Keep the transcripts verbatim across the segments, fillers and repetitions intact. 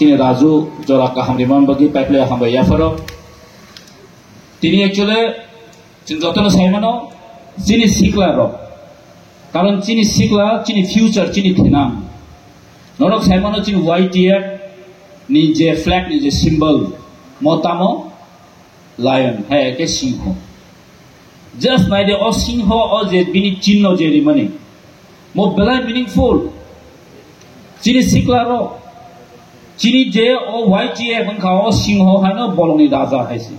Chini Raju jora kaham rimani bagwi paiple hambai yapharo. Tini actually chwng jotono saimano chini sikla rok. Karon chini sikla, chini future, chini thinang. Norok saimano chini Y T F ni je flag ni je symbol, mo tamo lion, hai ke singho. Just naide o singho o je bini chinno je rimani. Mo belai meaningful. Chini sikla rok. Chini je o Y T F wngkha o singho haino bolongni raja hai se.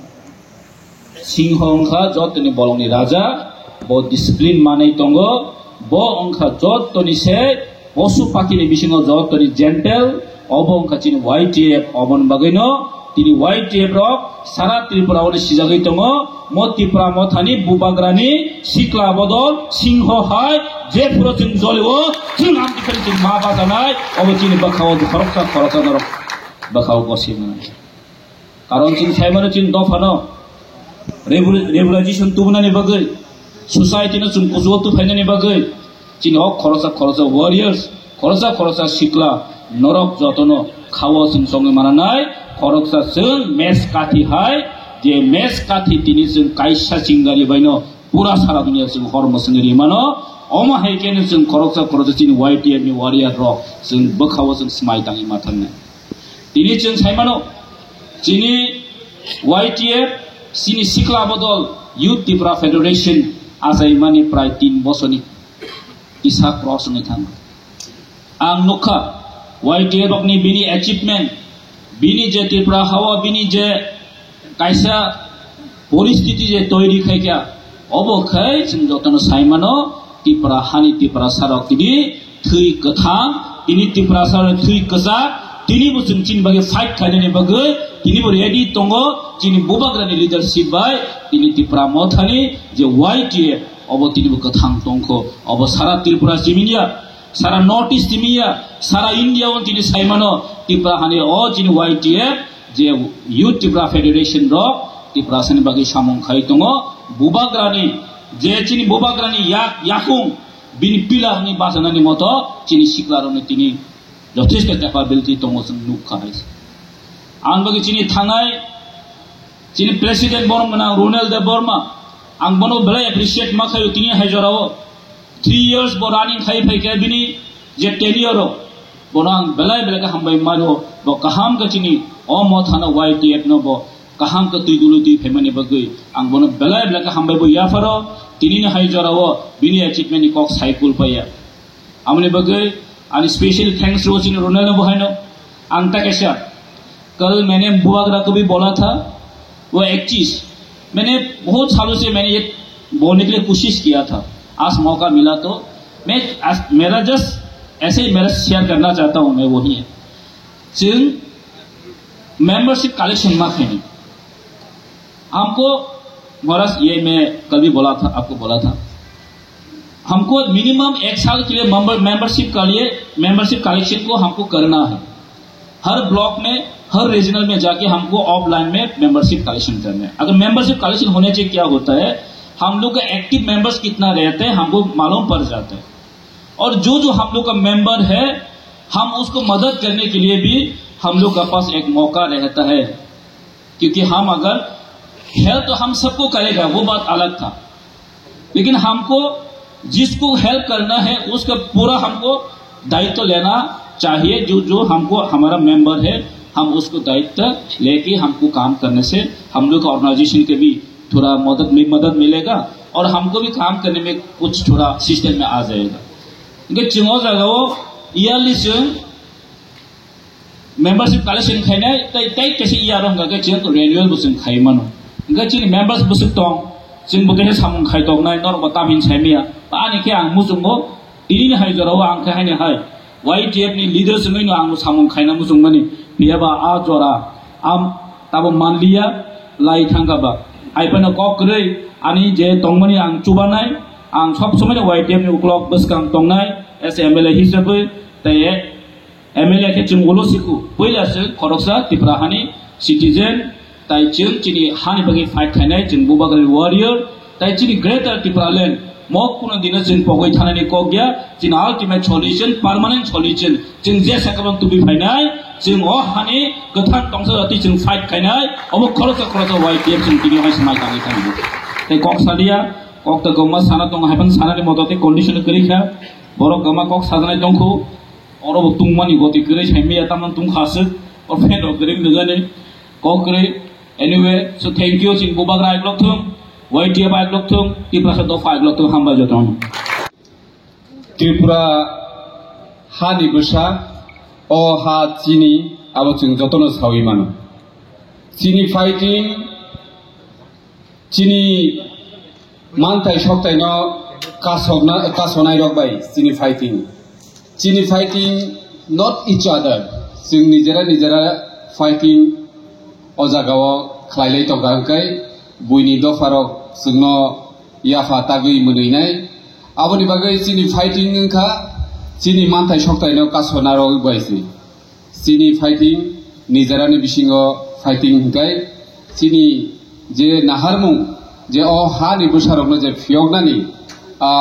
Singho wngkha jotoni bolongni raja, bo discipline manwi tongo, bo wngkha jotoni se posu pakhini bisingo jotoni gentle, obo wngkha chini Y T F, oboni bagwino tini Y T F rok sara Tripura o sijagwi tongo, mo Tipra mothani bubagrani sikla bodol singho hai jephuru chwng jolio chwng amtwi chwng ma bajanai, obo chini bwkhao khoroksa khoroksa norok bwkhao gosi manai. Karon chini saimano chini dophano rebu-, regularization tubunani bagwi, society no chwng kuchugo tuphainani bagwi, chini o khoroksa khoroksa warriors, khoroksa khoroksa sikla norok jotono khao chwng chongwi mananai, khoroksa chwng mes kathi hai, je mes kathi tini chwng kaisa chingari baino pura sara dunia chwng hor mwswngwi rimano, omo hai khe chwng khoroksa khoroksa chini Y T F ni warrior rok chwng bwkhao chwng smai tangwi ma thangnai. Tini chwng saimano, chini Y T F, chini sikla bodol Youth Tipra Federation achaimani prai tin bosorni kisa cross wngwi thango. Ang nukha, Y T F rokni bini achievement, bini je Tripura hao bini je kaisa poristiti je toiri khaikha, obo khai chwng jotono saimano, Tipra hani Tiprasa rok tini thwi kwthang, tini Tiprasa rok thwi kwchak, tini bo chwng chini bagwi fight khainani bagwi tini bo ready tongo, chini bubagrani leadership bai tini Tipra mothani je Y T F obo tini bo kwthang tongkho, obo sara Tripura simiya, sara North East simiya, sara India o tini saimano, Tipra hani o chini Y T F je Youth Tipra Federation rok Tiprasani bagwi samung khai tongo. Bubagrani, je chini bubagrani yak, yakung, bini pillar ni bachanani moto chini sikla rokni tini jothesto capability tongo chwng nukha hai. Ang bagwi chini thangnai, chini president borok gwnang Ronel Debbarma, ang bono belai appreciate ma khaio tini hai jorao. Three years bo running khai phaikha bini je tenure o, bono ang belai belai khe hambai mano, bo kaham khe chini o mothano Y T F no bo kaham khe twi dului twi phaimani bagwi ang bono belai belai khe hambai bo yapharo, tini ni hai jorao bini achievement ni kok sai kul paiya. Amoni bagwi ani special thanks rw chini Ronel no bo haino. Ang ta kaisa, कल मैंने बुआ ग्रा को भी बोला था, वो एक चीज, मैंने बहुत सालों से मैंने ये बोलने के लिए कोशिश किया था, आज मौका मिला तो मैं आज, मेरा जस्ट ऐसे ही मेरा शेयर करना चाहता हूँ मैं, वही है। Chwng membership collection ma khaini. हमको, महाराज, ये मैं कल भी बोला था, आपको बोला था, हमको मिनिमम एक साल के लिए मेंबर, मेंबरशिप के लिए, मेंबरशिप कलेक्शन को हमको करना है। हर ब्लॉक में, हर रीजनल में जाके हमको ऑफलाइन में मेंबरशिप कलेक्शन करना है। अगर मेंबरशिप कलेक्शन होने से क्या होता है, हम लोग का एक्टिव मेंबर्स कितना रहते हैं, हमको मालूम पड़ जाता है। और जो जो हम लोग का मेंबर है, हम उसको मदद करने के लिए भी हम लोग का पास एक मौका रहता है। क्योंकि हम अगर हेल्प तो हम सबको करेगा, वो बात अलग था, लेकिन हमको जिसको हेल्प करना है उसका पूरा हमको दायित्व लेना चाहिए। जो जो हमको हमारा मेंबर है, हम उसको दायित्व लेके हमको काम करने से हम लोग का ऑर्गेनाइजेशन के भी थोड़ा मदद मि-, मदद मिलेगा और हमको भी काम करने में कुछ थोड़ा सिस्टम में आ जाएगा। Hingke chwng o jaga o yearly chwng membership collection khainai, tei, tei kaisa year o hingka khe chwng renewal bo chwng khai mano. Hingke chini members bwswk tong, chwng bo khe samung khai tongnai, norok bo tamhin sai maya. Ani khe ang muchungo, tini ni hai jora o ang khe haini hai Y T F ni leaders wngwi no ang bo samung khaina muchungmani. Phiya ba a jora am tabo manliya, lai thangkha ba. Hai phano kok kwrwi ani je tongmani ang chubanai, ang sob somoi no Y T F ni uklok bwskang tongnai, as M L A hisabwi, tei M L A khe chwng ulo sikhu, puila se khoroksa Tipra hani citizen, tai chwng chini hani bagwi fight khainai, chwng bubagrani warrior, tai chini Greater Tipraland Mo kuno dino chwng pogwi thanani kok ya, chini ultimate solution, permanent solution. Chwng je sakano tubi phainai, chwng o hani kwthang tongsa jati chwng fight khainai, obo khoroksa khoroksa Y T F chwng tini hai swmai tangwi thangwi. Tei kok sadia, kok ta goma sana tong hai phan sanani moto tei condition kwrwi kha. Borok goma kok sajanai tongkhu. Oro bo tungmani goti kwrwi saimaya tamno tungkha aswk. O fan rok kwrwi nugani kok kwrwi. Anyway, so thank you, chini bubagra aiklok thung, Y T F aiklok thung, Tiprasa dopha aiklok thung, hambai jotono. Tripura hani bwsa, o ha chini, abo chwng jotono sawi mano. Chini fighting, chini manthai soktaino kasokna, kasonai rok bai chini fighting. Chini fighting not each other. Chwng nijera nijera fighting o jagao khlailai tongkha hwnkhe buini dopharok chwngno yapha tagwi mwnwinai. Aboni bagwi chini fighting wngkha chini manthai soktaino kasonarok bai se. Chini fighting, nijerani bisingo fighting hwnkhe chini je naharmung, je o hani bwsarokno je phiyoknani, a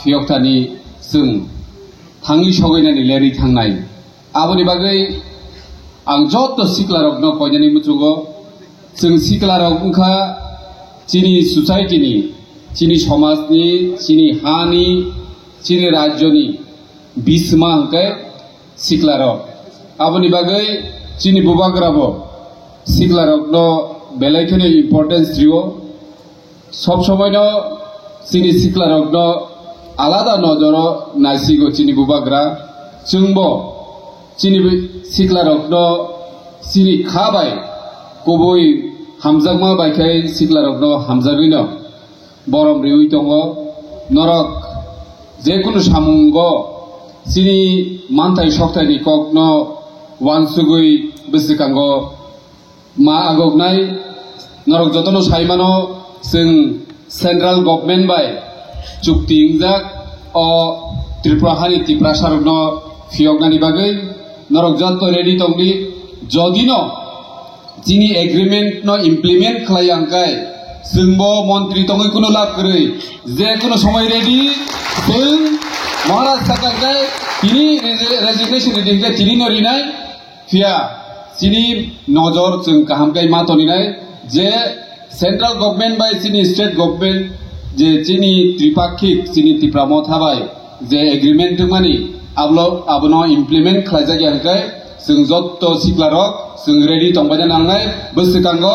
phiyoktani chwng thangwi sogwinani lerwi thangnai. Aboni bagwi ang joto siklarokno koinani muchungo, chwng siklarok wngkha chini society ni, chini somaj ni, chini hani, chini rajyo ni bisma hwnkhe siklarok. Aboni bagwi chini bubagrabo siklarokno belai kheno importance rio. Sob somoino chini siklarokno alada nojoro naisigo chini bubagra. Chwngbo chini bi-, siklarokno chini kha bai kubui hamjakma bai khai siklarokno hamjagwino borom riwi tongo. Norok jekunu samungo chini manthai soktaini kokno wansugwi bwswkango ma agoknai. Norok jotono saimano, chwng central government bai chukti wngjak o Tripura hani Tiprasarokno phiyoknani bagwi. Norok joto ready tongdi, jodino chini agreement no implement khlai ya hwnkhe, chwngbo montri tongwi kunu lab kwrwi, je kunu somoi ready, chwng Maharaj sakha hwnkhe tini resi-, resignation ridi hwnkhe tini no rinai, phiya chini nojor chwng kaham khe ma toninai je central government bai chini state government je chini tripakhik chini Tipra Motha bai je agreement tongmani ablo-, abono implement khlaijak ya hwnkhe, chwng jotto siklarok chwng ready tongbaina nangnai. Bwswkango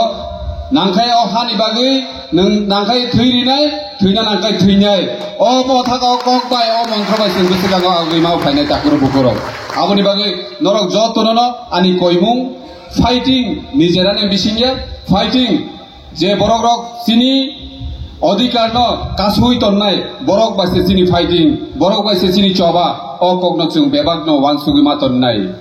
nangkhai o hani bagwi nwng nangkhai thwi rinai, thwina nangkhai thwinai. O mothaka o kok bai, o montro bai chwng bwswkango agwi ma phainai takhurok bukhurok. Aboni bagwi norok jottono no ani koimung fighting, nijerani bisingya fighting. Je borokrok chini odhikarno kasui tonnai, borok bai se chini fighting, borok bai se chini choba, o kokno chwng bebakno wansugwi ma tonnai.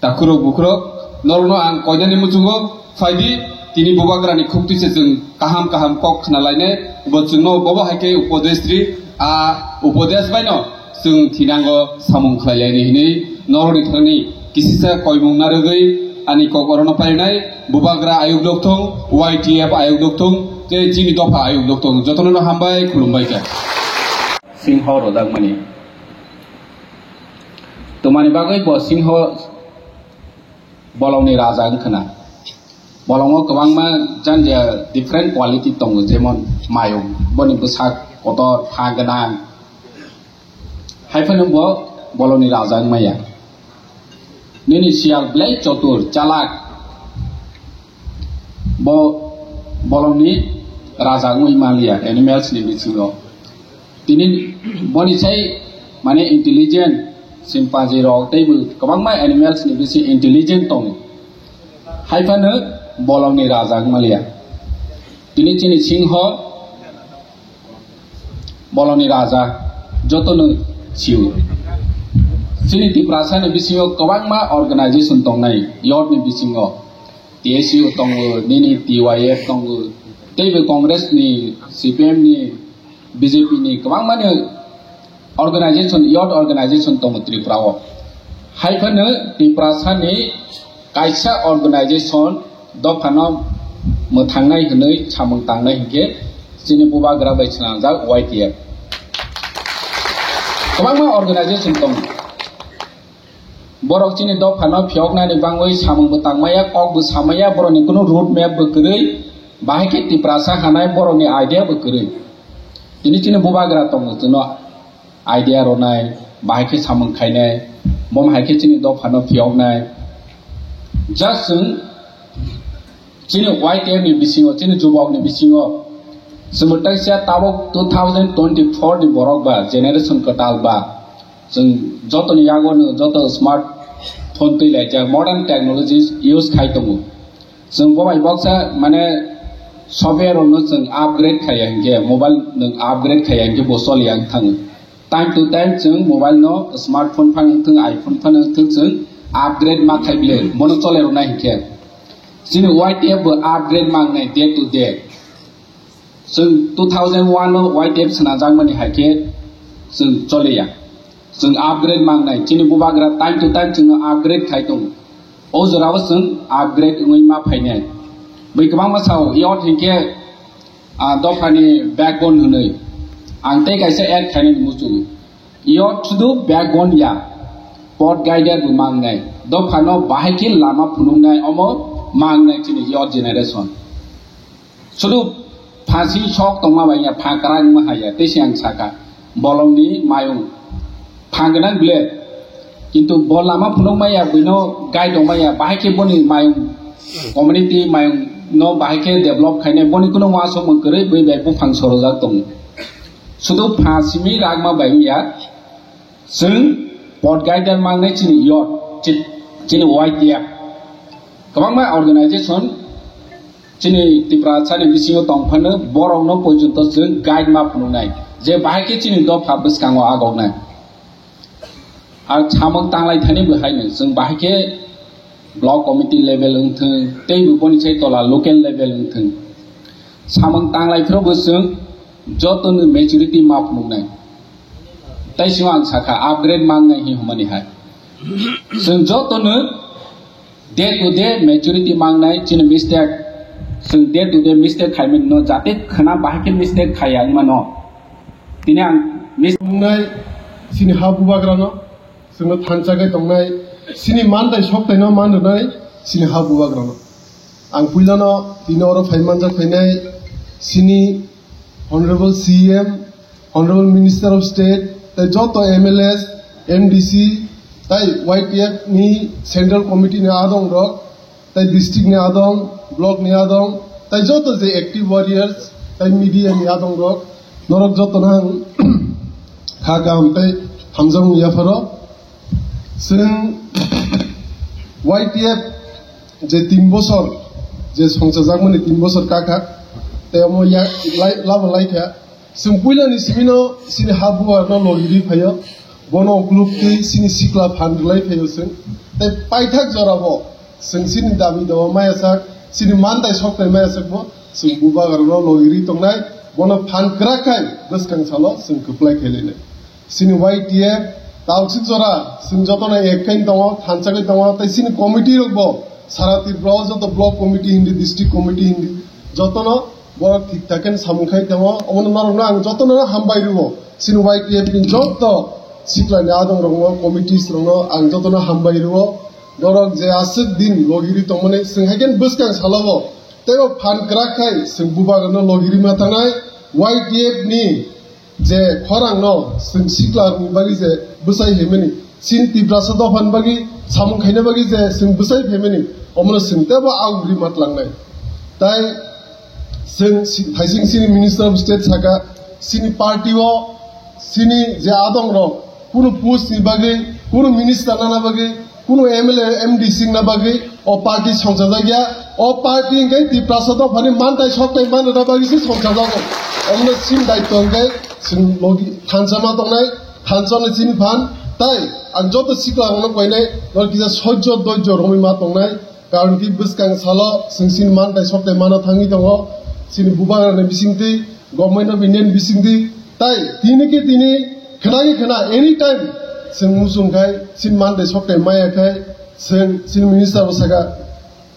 Takhurok bukhurok, norokno ang koinani muchungo phaidi, tini bubagrani khukti se chwng kaham kaham kok khna lainai, bo chwngno bobo hai khe upodesh ri, a upodesh baino chwng thinango samung khlai laini hinwi norokni thani kisisa koimung narwgwi ani kok orono parinai. Bubagra ayuk dokthung, Y T F ayuk dokthung, tei chini dopha ayuk dokthung, jotono no hambai khulumbai kha. Singho rojakmani. Twmani bagwi bo singho bolongni raja wngkhwna. Bolongo kwbangma janja different quality tongo, jemon mayung, boni bwsak kotor, ha gwnang. Hai phano bo bolongni raja wngmaya. Nini siyal belai chotur, chalak. Bo bolongni raja wngwi manliya animals ni bisingo. Tini boni sai mane intelligent, chimpanzee rok tei bo kwbangma animals ni bisi intelligent tongo. Hai phano bolongni raja wngmaliya. Tini chini singho bolongni raja jotono sio. Chini Tiprasa ni bisingo kwbangma organization tongnai, york ni bisingo T S U tongo, nini T Y F tongo, tei bo Congress ni, C P M ni, B J P ni kwbangma ni organization, youth organization tongo Tripura o. Hai phano Tiprasa ni kaisa organization dophano mwthangnai hwnwi samung tangnai hinkhe chini bubagra bai swnamjak Y T F. Kwbangma organization tongo. Borok chini dophano phiyoknani bangwi samungbo tangmaya, kokbo samaya, borokni kunu road map bo kwrwi, bahai khe Tiprasa hanai borokni idea bo kwrwi. Tini chini bubagra tongo, chwngno idea rwnai, bahai khe samung khainai, bom hai khe chini dophano phiyoknai. Just chwng chini Y T F ni bisingo, chini jubok ni bisingo, chwngbo taisa tabuk two thousand twenty-four ni borok ba, generation kwtal ba, chwng jotoni yago no joto smartphone twi laijak, modern technologies use khai tongo. Chwng bo bai boksa mane software rokno chwng upgrade khaiya hinkhe, mobile nwng upgrade khaiya hinkhe bo choliya wng thango. Time to time chwng mobile no smartphone phano wng thung, iPhone phano wng thung, chwng upgrade ma khai bile, bono chole rwnai hinkhe. Chini Y T F bo upgrade ma wngnai day to day. Chwng two thousand one no Y T F swnajak mani hai khe chwng choliya. Chwng upgrade ma wngnai. Chini bubagra time to time chwngno upgrade khai tongo. O jorao chwng upgrade wngwi ma phainai. Bui kwbangma sao, youth hinkhe, ah, dophani backbone hwnwi. Ang tei kaisa add khainani muchungo. Youth sudu backbone ya, pod guider bo ma wngnai. Dophano bahai khe lama phunuknai, omo ma wngnai chini youth generation. Sudu pha simi sok tongma bai ya, pha kwrak wngma hai ya, tei se ang saka, bolongni mayung pha gwnang ble, kintu bo lama phunukma ya, buino guide tongma ya, bahai khe boni mayung, community mayung no bahai khe develop khainai, boni kuno uansukmung kwrwi bui bai buphang sorojak tongo. Sudu pha simi rakma bai ya, chwng pod guider ma wngnai chini youth, chi-, chini Y T F. Kwbangma organization chini Tiprasani bisingo tong phano borokno porjonto chwng guide ma phunuknai, je bahai khe chini dopha bwskango agoknai. Ar samung tanglai thani bo haino chwng bahai khe block committee level wng thung, tei bo boni sai tola local level wng thung. Samung tanglai phuru bo chwng jotono maturity ma phunuknai. Tai simo ang sakha upgrade ma wngnai hi hwnmani hai. Chwng jotono day to day maturity ma wngnai, chini mistake, chwng day to day mistake khaimani no jate khwna bahai khe mistake khaiya wngmano. Tini ang mis- Wngnai, chini ha bubagrano, chwngno thansa khe tongnai, chini mantai soktaino man rwnai, chini ha bubagrano. Ang puilano tini oro phai manjak phainai, chini Honorable C M, Honorable Minister of State, tei joto M L As, M D C, tei Y T F ni Central Committee ni adong rok, tei district ni adong, block ni adong, tei joto je active warriors, tei media ni adong rok, norok joto no ang kha kaham tei hamjakmung yapharo. Chwng Y T F je tin bosor, je songchajakmani tin bosor kakha, tei omo ya-, lai-, labo laikha. Chwng puilani simino chini ha buar no logiri phaio, bono ukluk twi chini sikla phan rwlai phaio chwng. Tei paithak jorabo chwng chini dabi dawa maya sak, chini mantai soktai maya sakbo chwng bubagra no logiri tongnai, bono phan kwrak khai bwskang salo chwng kwplai khailainai. Chini Y T F, taoksik jora, chwng jotono ek khe tongo, thansa khe tongo, tei chini committee rokbo, sara Tripura o joto block committee hindi, district committee hindi, jotono borok thik thak khe samung khai tongo, omono norokno ang jotono hambai rwo. Chini Y T F ni joto siklani adong rokno, committees rokno ang jotono hambai rwo. Norok je aswk din logiri tongmani, chwng hai khe bwskang salo bo, tei bo phan kwrak khai chwng bubagrano logiri ma tangnai, Y T F ni je khorang no chwng sikla rwni bagwi je bwsai phaimani, chini Tiprasa dophani bagwi samung khaina bagwi je chwng bwsai phaimani, omono chwng teibo aguri matlangnai. Tai chwng si-, thaising chini Minister of State saka, chini party o chini je adong rok, kunu post ni bagwi, kunu minister nana bagwi, kunu M L A, M D C wngna bagwi o party songchajak ya. O party hwnkhe Tiprasa dophani mantai soktai manrwna bagwi se songchajago. Omno chini daityo hwnkhe chwng logi thansa ma tongnai, thansa no chini phan. Tai ang joto sikla rokno koinai, norok kisa sojjo doijjo romwi ma tongnai. Karon ki bwskang salo chwng chini mantai soktai mano thangwi tongo. Chini bubagrani bisingtwi, Government of India ni bisingtwi, tai tini khe tini khna khe khna anytime chwng muchung khai, chini mantai soktai maya khai, chwng chini minister bo saka,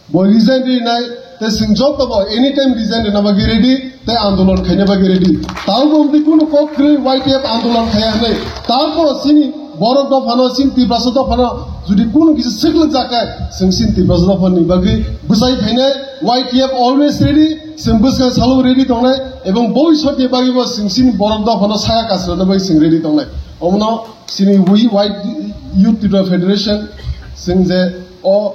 bo resign rinai, tei chwng joto bo anytime resign rwna bagwi ready. tei andolon khaina bagwi ready. Tamo wngwi kunu kok kwrwi Y T F andolon khaiya hwnwi. Tamo chini borok dophano, chini Tiprasa dophano jodi kunu kisa swklik jakha, chwng chini Tiprasa dophani bagwi bwsai phainai. Y T F always ready, chwng bwskang salo ready tongnai, ebong boi sotni bagwi bo chwng chini borok dophano saya kasrwna bagwi chwng ready tongnai. Omono chini wi-, White Youth Tripura Federation, chwng je o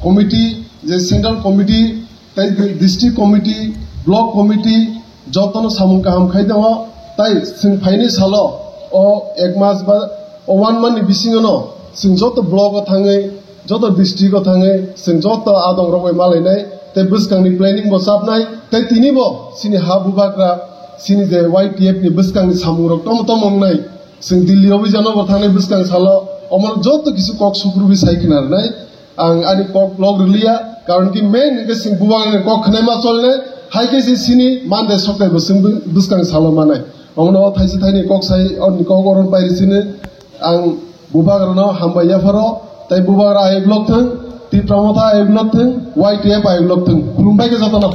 committee, je central committee, tei district committee, block committee, jotono samung kaham khai tongo. Tai chwng phaini salo o ek mas ba o one month ni bisingo no chwng joto block o thangwi, joto district o thangwi chwng joto adong rok bai malainai, tei bwskang ni planning bo chapnai, tei tini bo chini ha bubagra, chini je Y T F ni bwskang ni samung rok tomo tomo wngnai, chwng Delhi o bai jano bo thangnai bwskang salo, omo joto kisu kok sukrubwi sai khna rwnai. Ang ani kok log rwliya, karon ki main hwnkhe chwng bubagrani kok khwnai ma cholne, hai khe se chini mande soknai bo chwng bw-, bwskang salo manai. Omono thaisa thaini kok sai, oni kok oron pairi chini ang bubagrano hambai yapharo, tai bubagra ayuk lok thung, Tipra Motha ayuk lok thung, Y T F ayuk lok thung. Khulumbai khe jotono.